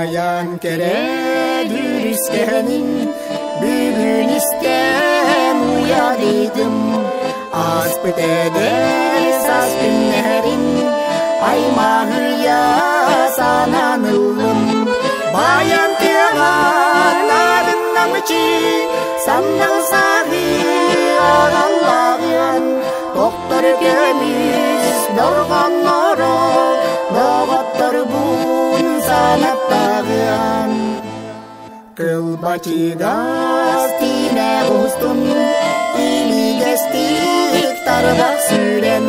Баян кэрэ дүүрүскэһэнин бүгүн истэн уйадыйдым. Ааспыт эдэр саас күннэрин аймаһыйа санаан ыллым. Баян тыаҕа нарын намчы сандал сааһы аҕаллаҕын тохтор көмүс дорҕонноро доҕотторбун санаттаҕын. Кылбачыгас тиинэ устун илигэстик тарбах сүүрэн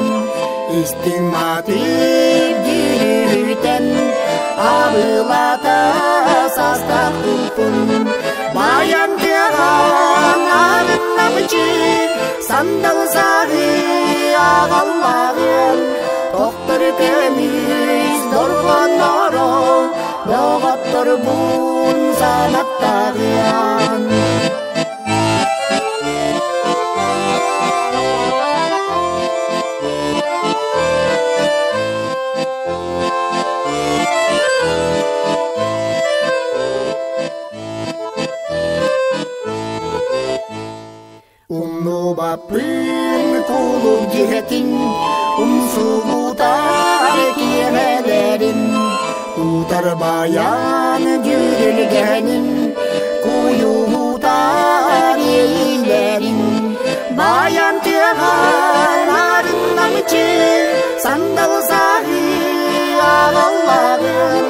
истиҥ маатыр дьүрүһүтэн абылата састах туппун Баян тыаҕаан арын намчы сандал сааһы аҕаллаҕын тохтор көмүс дорҕонноро доҕотторбун санаттаҕыан. Умнубаппын кулук дьиэтин, умсугутар киэһэлэрин, кутар баян дьүрүлгэнин, куйуһутар иэйиилэрин. Баян тыаҕа нарын намчы, сандал сааһы аҕаллаҕын,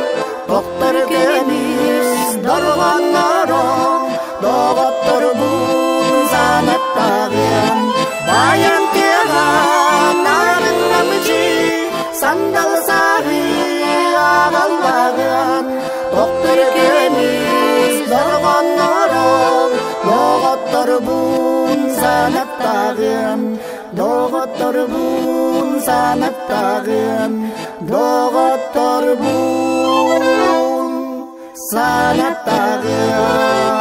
тохтор көмүс дорҕонноро доҕотторбун санаттаҕын. Баян тыаҕа нарын намчы, сандал сааһы аҕаллаҕын, тохтор көмүс дорҕонноро доҕотторбун санаттаҕын, доҕотторбун санаттаҕын, доҕотторбун санаттаҕын.